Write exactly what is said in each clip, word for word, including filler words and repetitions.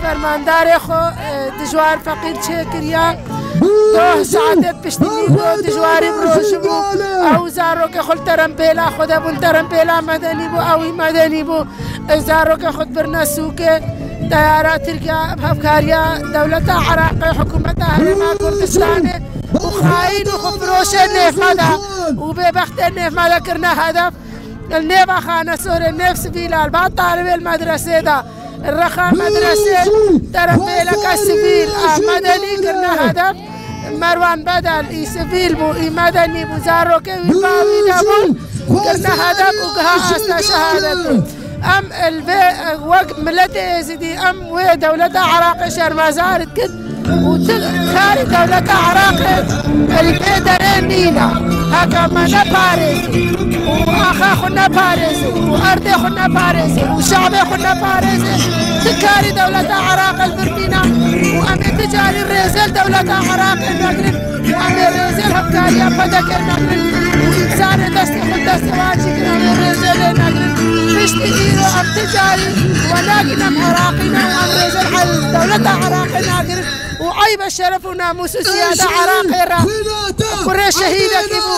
Fermandarê xwe, e, dijwar feqîr çêkiriya. Doh saetê piştî nî do dijwarî bi rojibû. Ew zarokê xwe li terempêla xwe de bûn, terempêla medenî bû, ew î medenî bû. Zarokê xwe birine sûkê. Teyara Tirkiye bi hevkariya dewleta Iraqê, hikûmeta Herêma Kurdistanê û xayîn û xwefiroşê nêv me de û bêbextê nêv me de kirine hedef. Li nêva xanesorê nêv sivîl a, li ba talibê li medresê de, rexa medresê terepêleke sivîl a, medenî kirine hedef. Merwan Bedel, î sivîl bû, î medenî bû, zarokê wî ba wî de bû, kirine hedef û giha asta şehadetê. Em li vê, wek miletê Êzidî, em wê dewleta Iraqê şermezar dikin û tu karî dewleta Iraqê li vê derê nîne. Heke me neparêzî û axa xwe neparêzî û erdê xwe neparêzî û şabê xwe neparêzî, tu karî dewleta Iraqê li vir nîne û em ê ti carî rêzê li dewleta Iraqê negrin. Em ê rêzê li hevkariya P D K negrin û însanê destê xwe destê wan jî kirin, em ê rêzê lê negrin. Piştî îro em ti carî we nagîn, em Iraqî ne û em rêzê li dewleta Iraqê nagrin û eyb e şeref û namûs û siyada Iraqê re. Kurê şehîdekî bû.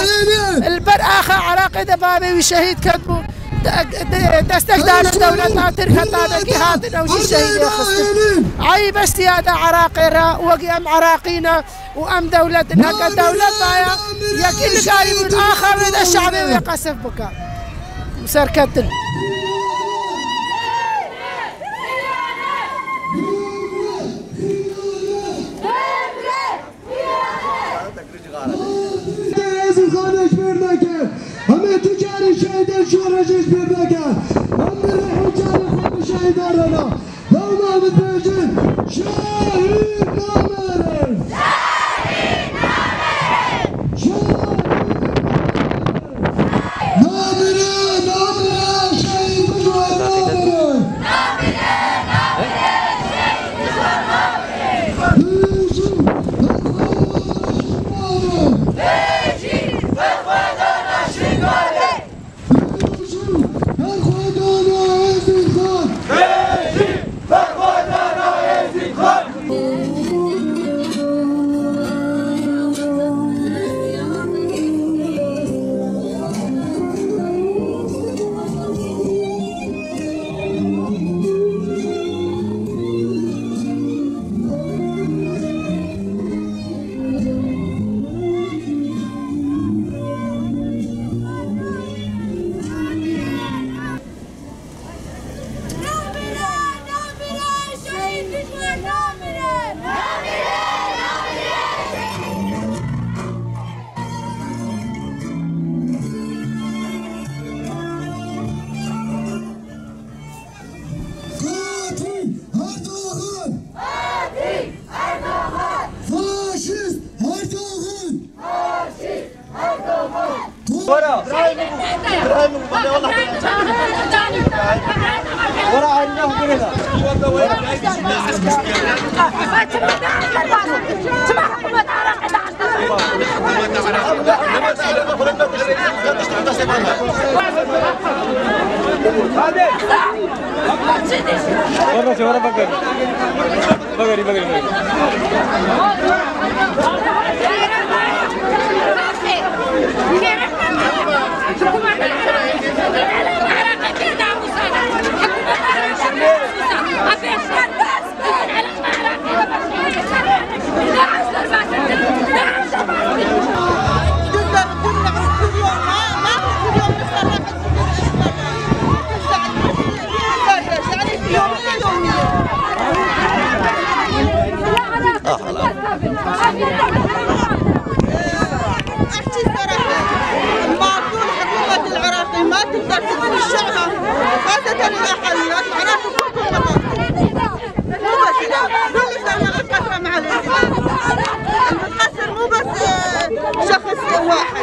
Li ber axa Iraqê de bavê wî şehîd ketbû. De-, de-, destek dane dewleta Tirk heta dekî hatin ew jî şehîdê xistin. Eyb e siyada Iraqê re, wekî em Iraqî ne. û em dewlet, neke dewlet daya, yekî nikarî bin axa wê de şabê wê qesif bike. Serketin. Ezî xanê ji bîr neke. Em ê tu carî şehîdên şoreşê ji bîr neke. Em bi rêh û carê xwe bi şehîdan re ne. Lewma dibêjin, şehîd namirin! Şehîd namirin! Namirin, namirin, şehîd bijwar namirin! Bijî, berxwedana şehîd namirin! Bijî, berxwedana şehîd namirin! Berxwedana Êzîdxan! Berxwedana Êzîdxan! Katil Erdoğan! Katil Erdoğan! Faşist Erdoğan! Faşist Erdoğan! Ora! Ora, ayrına hukuk eder. Hadi! Ora, ora, bakın. Bakın, bakın, bakın. احكي صراحة، المفروض حكومة العراق ما تقدر تكون الشعب، خاصة الأقليات، معناته كلكم متاثرين. مو بس هنا، كل الدولة متقصرة مع الانتخابات. المتقصر مو بس، آه، شخص واحد.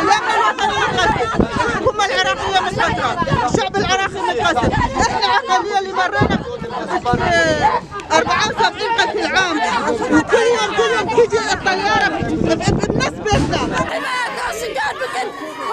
الأمن الوطني متقصر، الحكومة العراقية متقصرة، الشعب العراقي متقصر. إحنا أقلية اللي مرينا، آه، أربعة وسبعين قتل عام، وكل يوم، كل يوم تيجي الطيارة ب-، ب-، بنفس بيتنا.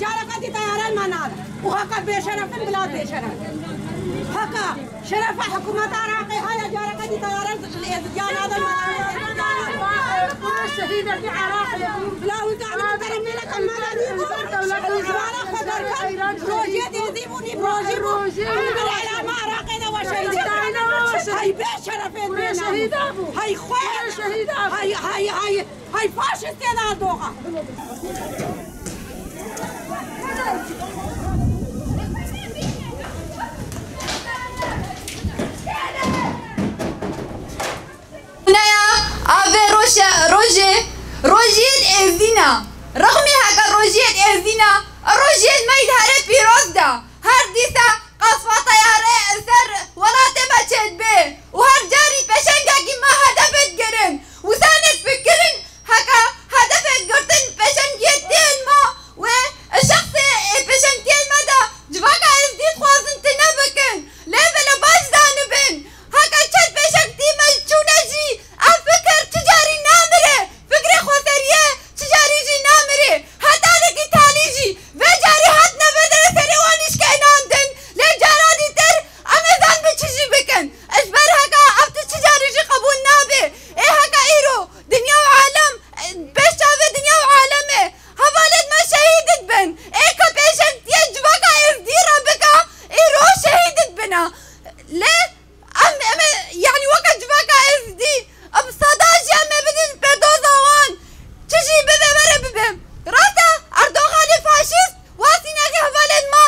Careke dî teyare me nade. Û heke bêşeref in, bila bêşeref. Heke şerefa hikûmeta Iraqê heye, careke dî teyare Êzidiyan nade me nade. Şehîdekî Iraqê. Bila wî zanî, kerem mêleke me nade. Dewleta Iraqê. Rojê dêzî bû, nîv rojî bû. Rojê. Bila elama Iraqê de we şehîd. Hay bê şerefê bê şehîda bû. Hay xwe. Şehîda bû. Hay, hay, hay. Hay faşistê Erdogan! Neya, avê roşe, rojê, rojiyên êzdîna. Rexmî heke rojiyên êzdîna, rojiyên me yî here pîroz da. Her dîsa qasfa teyare ser welatê me çêdibe û her carî pêşengekî me hedefê digirin. Wisa nêz fikirin, heke hedefê girtin pêşengiyê tên me wê şexsê pêşengiyên me de civaka êzdî dixwazin tune bikin. Lê belê baş zanibin, heke çend pêşengtî me çûne jî ev fikir çi carî namire. Fikrê xweseriyê çi carî jî namirê. Hetanekî talî jî vê carî hatine vê derê serê wan îşkenandin. Lê cara dîtir em ê zanibin çi jî bikin. Ji ber heke ev tişt çi carî jî qebûl nabe. Ê heke îro dinya û alem, pêş çavê dinya û alemê hevalên me şehîd dibin. Ê ka pêşengtiyê civaka êzdî re bike, îro şehîd dibine. Lê Em, em ê, yanî weke civaka êzdî, em sada jî em ê bidin perdoza wan. Çi jî bibe, were bibe. Rast e, Erdoganê faşîst, wasînekê hevalên me,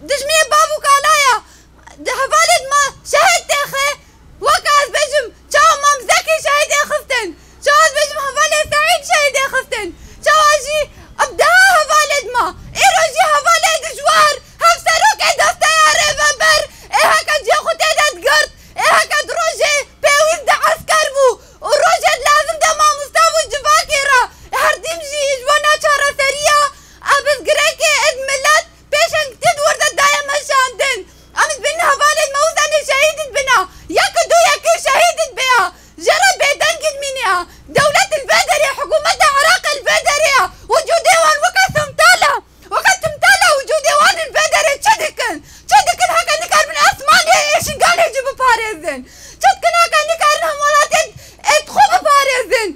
dijminê bav û kala ye. Di hevalên me şehîd têxe, weke ez bêjim, çawa Mam Zekî şehîdê xistin. Çawa ez bêjim hevalê Seîd şehîdê xistin. Çawa jî ev daha hevalê dima. Îro jî hevalê dijwar, hevserokê desteya Rêveber, ê heke cihê xwe tê de digirt, ê heke di rojê pêwîst de esker bû û rojê lazim de mamosta bû civakê re. Her tim jî ji bona çareseriya, ev bi girekê ê milet pêşengtî di wir de daye meşandin. Em dibin hevalên me wisa ne şehîd dibina. Yek û du yekî şehîd dibe ya. Jê re bêdeng dimîne ya. Dewlet li vê derê, hikûmeta Iraqê li vê derê ya. Wicûdê wan weke timtal e. Weke timtal e wicûdê wan li vê derê çi dikin? Çi dikin heke nikarin esmanê ê şingalê jî biparêzin? Çi dikin heke nikarin hemwelatiyên ê xwe biparêzin?